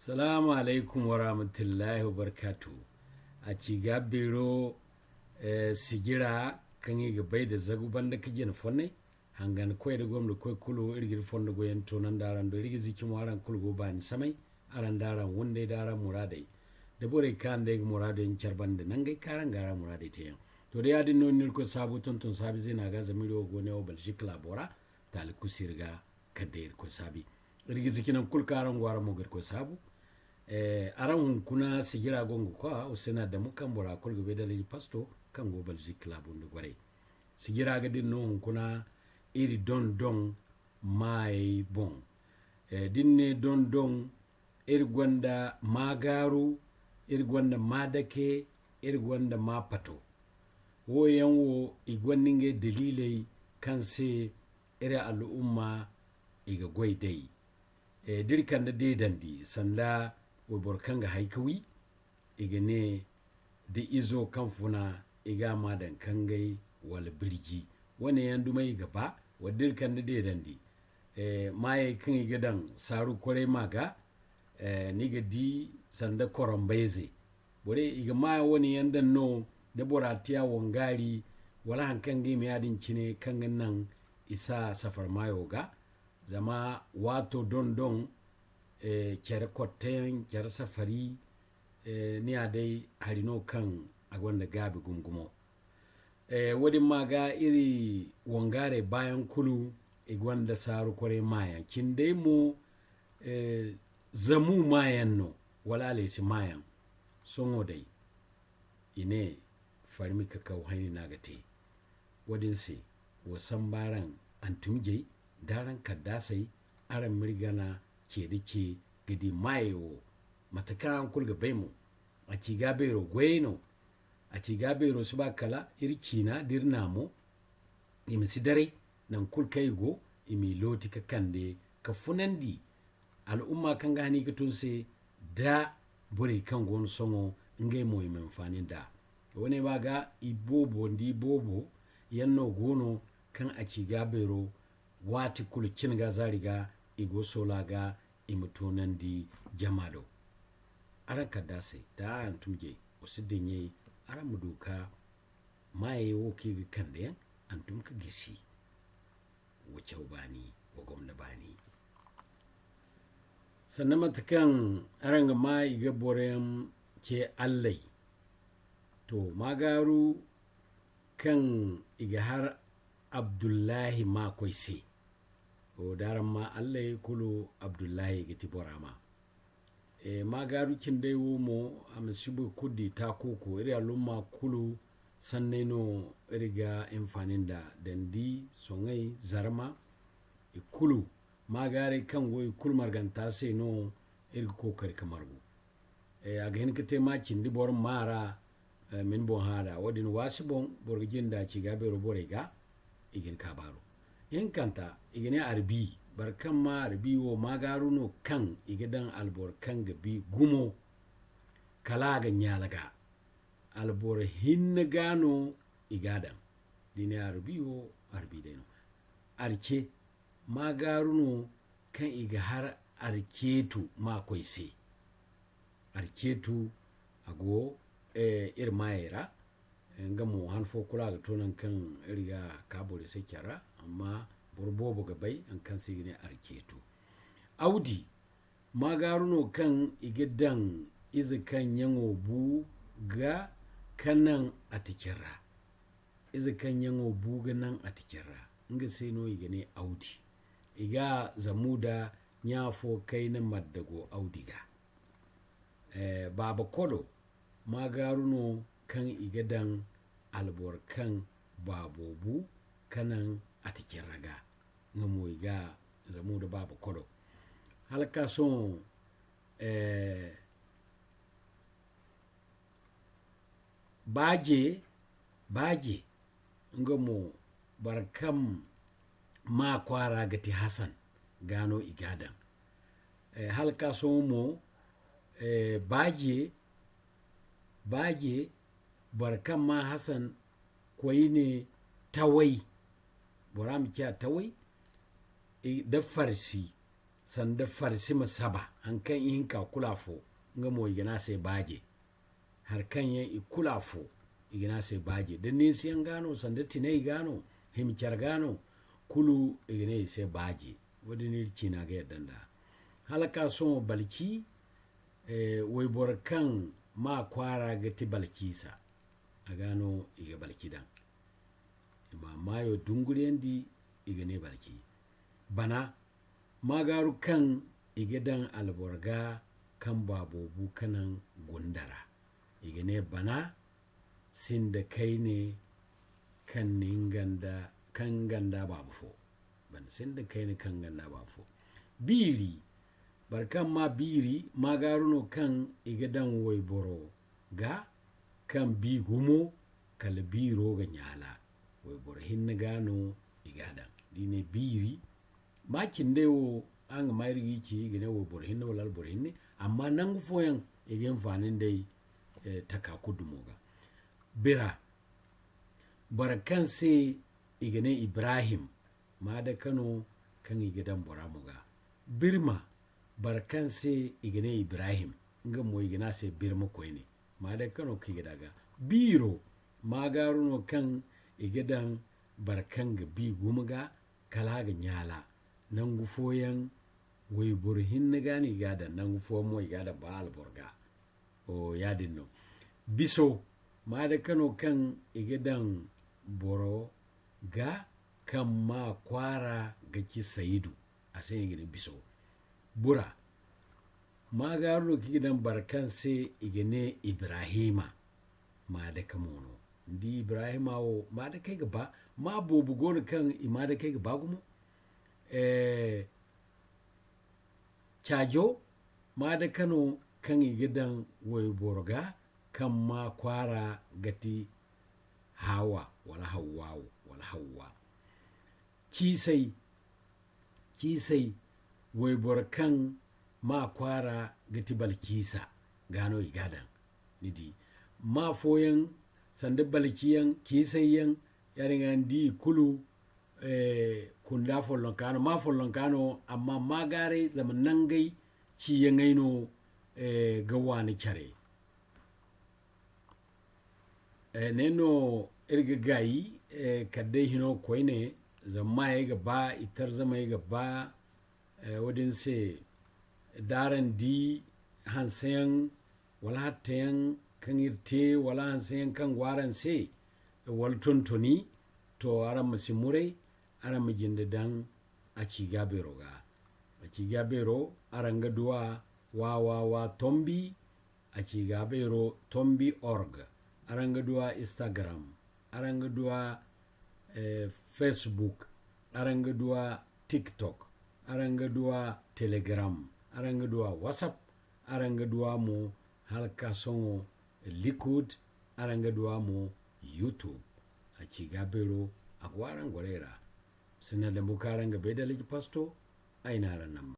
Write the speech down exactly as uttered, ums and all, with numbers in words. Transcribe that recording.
Salaamu alaykum warahmatullahi wabarkaatu. A ci ga beero, eh, sijira kaŋ i ga bay da zagu banda ka jina fonnay. Hangan koy da gomda koy kulu, iri ga iri fondo goyaŋ toonandi araŋ do. Iri ga ziki mo araŋ kulu go baani samay, araŋ da araŋ wunday da araŋ muraadey. Da borey kaŋ day ga muraado yaŋ care banda nangey kaŋ araŋ ga araŋ muraadey te yaŋ. To, da yaadin no, ni Irkoy saabu tonton saabi zeena ga, zama iri wo go ne wo Belgique laabo ra, taali kusi iri ga kala day Irkoy saabi. Iri ga ziki nangu kulu kaŋ araŋ go, araŋ mo ga Irkoy saabu. Eh, araŋ hunkuna sijira go nga kwa, Hussein Adamu, kaŋ bora kulu ga bay da Alhaji Pasto, kaŋ go Belgique laabo nda goray. Sijira ga din no hunkuna iri dondon maayey boŋ. Eh, da ni ne dondon, iri gonda maagaaru, iri gonda maadake, iri gonda maapato. Wo yaŋ wo, i gonda ngey daliiley kaŋ se iri al'umma i ga goy d'ey. Eh, da iri kande deedandi, sanda wayboro kaŋ ga hay ka wi, i ga ne, da izo kaŋ funa, i ga a ma daŋ kangay wala birji. Wane yaŋ dumey i ga ba, wala da iri kande deedandi. Eh, maayey kaŋ i ga daŋ saaru kwaray ma ga, eh, ni ga di sanda korombayze. Borey, i ga maaya wane yaŋ daŋ no, da bora te a wangaari, wala haŋ kaŋ ga i ma yaadin cine, kaŋ ga naŋ i si a safar maayo ga. Zama waato doŋ-doŋ, eh, care kotteyaŋ, care safari, eh, ni ya day hari no kaŋ a gonda gaabi gumo-gumo. Eh, wo-din ma ga iri wangaarey baayaŋ kulu, i gonda saaru kwaray maayaŋ. Cindey mo, eh, zamu maayaŋ no, wala aleesi maayaŋ. Sohõ day, i ne, farmi kakaw hayni no a ga te. Wo-din se, wa samba araŋ hantumjey da araŋ kaddaasey, araŋ m'iri gana ce da ce ga di maayey wo. Mate kaŋ araŋ kulu ga bay mo, a ci ga beero goyey no. A ci ga beero si ba kala iri ciina da iri naamo, i ma si daray, nangu kulu kaŋ i go, i m'i looti ka kande, ka funandi al'umma kaŋ ga hani ga tun se, da borey kaŋ go no sohõ, ngey mo i ma hinfaani nd'a. Wane ba ga, i boobo nda i boobo yaŋ no go no kaŋ a ci ga beero, waati kulu cin ga zaari ga, i go soola ga, i ma toonandi jama do. Araŋ kaddaasey da hantumjey, wa si diɲey, araŋ ma du ka maayey wo kaŋ i ga kande yaŋ hantum ka gisi. Wa caw baani, wa gomna baani. Sannan mate kaŋ araŋ ga maa i ga boroyaŋ ce allay. To, maagaaru kaŋ i ga har Abdullahi maakoy se. O, da araŋ maa allay kulu, Abdullahi ga ti bora maa. E, maagaaru cindey wo mo, a ma si boro kulu di taakooko. Iri alumma kulu sanney no iri ga hinfaani nda, dandi, soŋay, zarma, i kulu. Maagaarey kaŋ go i kulu marganta se no iri ga kookari ka margu. E, a ga hin ka te ma cindi boro maa ra, eh, ma ni boŋ hã nd'a. Wo-din waasi boŋ, boro ga jinde a ci ga beero borey ga, i ga ni ka baaru. Ihinkanta, i ga ne arbi, boro kaŋ maa arbi wo, maagaaru no kaŋ i ga daŋ alboro kaŋ ga bi gumo, kala a ga ɲaala ga. Alboro hinne ga no i ga a daŋ. Da i ne arbi wo, arbi day no. Arce, maagaaru no kaŋ i ga har arceetu maakoy se. Arceetu, a go, eh, iri maayey ra. Nga mo, han fo kulu a ga to nangu kaŋ iri ga ka borey se care ra, amma boro boobo ga bay nangu kaŋ se i ga ne arceetu. Awdi, maagaaru no kaŋ i ga daŋ ize kaŋ ɲaŋo bu ga ka naŋ a ti care ra. Ize kaŋ ɲaŋo bu ga naŋ a ti care ra, nga se no i ga ne awdi. I ga zamu da ɲa fo kayna madda go awdi ga. Eh, baaba kolo, maagaaru no kaŋ i ga daŋ alboro kaŋ baabo bu ka naŋ a ti care ra ga. Nga mo i ga zamu da baaba kolo. Hala ka sohõ, eh, Baaje, baaje, nga mo boro kaŋ maa kwaara ga ti Hasan, ga no i ga a daŋ. Eh, hala ka sohõ mo, eh, baaje, baaje, boro kaŋ maa Hasan koyne taway, bora ma ciya taway, i, da farsi, sanda farsi ma saba, hari kaŋ ihinka kulu afo, nga mo i ga ne a se baaje. Hari kaŋ yaŋ i kulu afo, i ga ne a se baaje. Da neesi yaŋ ga no, sanda tinay ga no, hima care ga no, kulu i ga ne i se baaje. Wo-din iri ciina ga yadda nd'a. Hala ka sohõ balci, eh, wayboro kaŋ maa kwaara ga ti balciisa, a ga no i ga balci daŋ. I ma maayo dunguriyandi, i ga ne balci. Bana, maagaaru kaŋ i ga daŋ alboro ga kaŋ baabo bu ka naŋ gunda ra. I ga ne bana sinda kayne kaŋ ni nga nda, kaŋ nga nda baabo fo. Bana sinda kayne kaŋ nga nda baabo fo. Biiri, boro kaŋ maa biiri, maagaaru no kaŋ i ga daŋ wayboro ga, kaŋ bi gumo kala biiro ga ɲaala. Wayboro hinne ga no i ga a daŋ. Da i ne biiri, maa cindey wo, araŋ ga maa iri g'i ci, i ga ne wayboro hinne wala alboro hinne, amma nangu fooyaŋ i ga hinfaani nd'ey, eh, taka kulu dumo ga. Bira, boro kaŋ se i ga ne Ibrahim, maadaka no kaŋ i ga daŋ bora mo ga. Birma, boro kaŋ se i ga ne Ibrahim, nga mo i ga ne a se birma koyne, maadaka no kaŋ i ga daŋ a ga. Biiro, maagaaru no kaŋ i ga daŋ boro kaŋ ga bi gumo ga, kala a ga ɲaala. Nangu fooyaŋ, wayboro hinne ga no i ga a daŋ, nangu fooyaŋ mo i ga a daŋ ba alboro ga. O, yaadin no. Biso, maadaka no kaŋ i ga daŋ boro ga, kaŋ maa kwaara ga ci Sayidu. A se no i ga ne biso. Bura, maagaaru no kaŋ i ga daŋ boro kaŋ se i ga ne Ibrahima. Maadaka mo no. Ni di Ibrahima wo, maadakey ga ba, maa boobo go no kaŋ i maadakey ga ba gumo. Eh, caajo, maadaka no kaŋ i ga daŋ wayboro ga, kaŋ maa kwaara ga ti Hawa, wala Hawwawu, wala Hawwa. Ciisay, ciisay, wayboro kaŋ maa kwaara ga ti Balciisa, ga no i ga a daŋ. Ni di, maa fooyaŋ, sanda balciyaŋ, ciisayyaŋ, yaadin ga ni di i kulu, eh, kunda follonka no, maa follonka no, amma maa gaaray, zama nangey ciyaŋey no, eh, ga waani care. Eh, ne no iri ga gaayi, eh, kala day hino koyne, zama maayey ga ba, i tarzamey ga ba, eh, wo-din se, d'araŋ di hanseyaŋ, wala hatteyaŋ kaŋ iri te, wala hanseyaŋ kaŋ go araŋ se, wala tontoni, to, araŋ ma si muray, araŋ ma jinde daŋ a ci gaabeero ga. A ci gaabeero, araŋ ga du a, wa, wa, wa, tombi, a ci gaabeero, tombi org. Araŋ ga du a Instagram, araŋ ga du a, eh, Facebook, araŋ ga du a TikTok, araŋ ga du a Telegram, araŋ ga du a WhatsApp, araŋ ga du a mo hala ka sohõ Likud, araŋ ga du a mo YouTube. A ci gaabeero, a go araŋ gorey ra. Sinda dambu kaŋ araŋ ga bay da Alhaji Pasto, ay no araŋ naŋ.